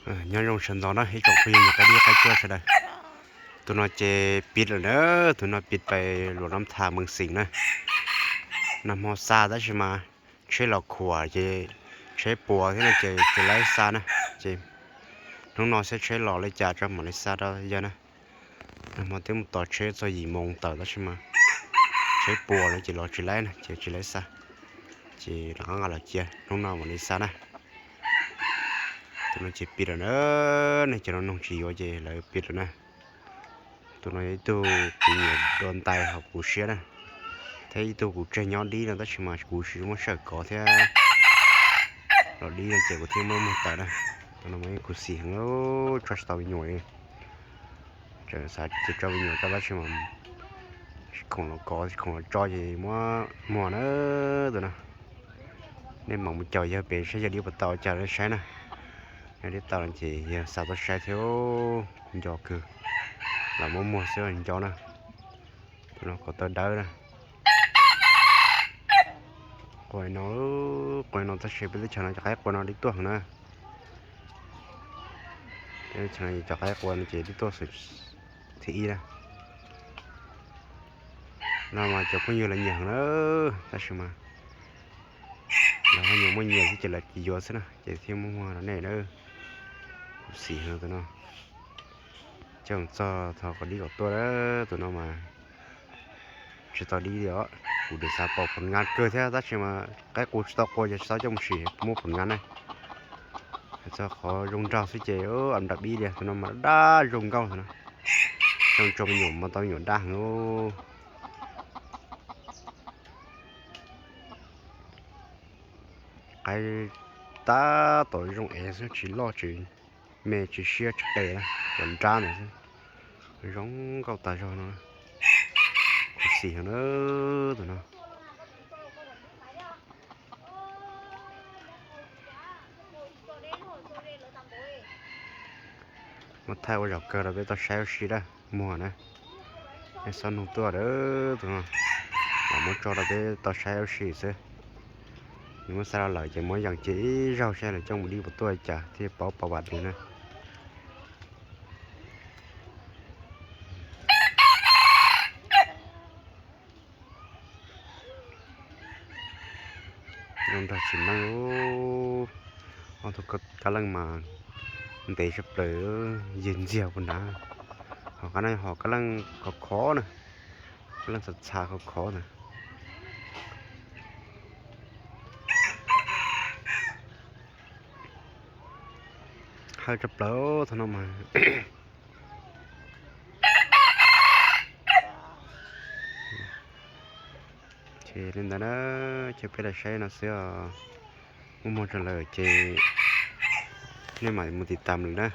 Nyob zoo sawv ntxov na ib tsoom phooj ywg nyuam qab dib qab cuab sawv daws. Tus no ces pib lawm na, tus no pib pais Luam Nab Thas Mees Xeem na. Nag hmo xa tab sis mas tsheb los khuam ces tsheb puas thiab no ces tsis laib xa na. Ces hnub no saib tsheb los li cas tso mam li xa rau yawg na. Nag hmo twb mus tos tsheb txog yim moos tawm tab sis mas tsheb puas lawm ces los tsis laib na ces tsis laib xa. Ces rov qab nqa los cia hnub no mam li xa na. Tus no ces pib lawm na, nej cov no noog tsis yuav ces lawv pib lawm na. Tus no yog ib tug kuv nyiam dua ntais hauv kuv siab na, thiab ib tug kuv tseg nyob dib no tab sis mas kuv tsis muaj sij hawm kov thiab. Los dib no ces kuv thiaj muab muag tawm na. Tus no mas kuv xim heev, tso tsis tau me nyuam li. Tseem xav tias tso me nyuam rau tab sis mas tsis khoom los kov tsis khoom los tso ces muab muag na. Tus no nej mam mus caum yawg pem saib yawg dib puas tau cas saib na. Yog dib tau no ces yawg xa tuaj saib thiab. Nco kawg, los muab muag xwb nco na. Tus no kom tawv dawb na. Qua no, qua no tab sis peb teb chaws no cov qaib qua no dib tuaj heev na. Peb teb chaws no cov qaib qua no ces dib tuaj xwm thib ib na. No mas cov phooj ywg lawv nyiam heev na, tab sis mas lawv ho nyiam muaj nyiam xwb ces lawv tsis yuav xwb na ces thiaj muab muag rau nej na. Kuv xim heev tus no. Coj txog thaum kom dib kom tuaj, tus no mas tsis tau dib li os. Kuv twb xav pom pom nqa kawg thiab tab sis mas qaib qus tsis tau qua ces tsis tau coj mus sim muab pom nqa na. Hais txog qhov zoo nraug xwb ces am nram bib li, tus no mas dab zoo nkauj tus no. Coj tso me nyuam mas tau me nyuam dab heev. Qaib tab tom zoo es xwb, tsis loj tsis me tsis siab tsis qes na, cov nrab ntawd xwb. Zoo nkauj tas zog no. Kuv xim heev na tus no. Muab thaij ua zaum kawg rau peb tau saib ua si na, muag na. Nej xob nug tuaj a, tus no los muab tso rau peb tau saib ua si xwb. Nws muab xa rau lawm ces muab yees cia ib zaug saib lawv coj mus dib puas tuaj li cas thiaj paub pom vam nws na. Zoo nraug tsis neej. Ob tug kab leej mas ntev tshaj plaws, yig ntxiag puag nrad. Ho qab no ho kab leej khov khov na, kab leej txha txha khov khov na. Hawj tshaj plaws thaum no mas. Ces li ntawd na, ces peb los saib no xwb os. Muaj muag rau lawm ces nej mam mus tiv tas lawm na.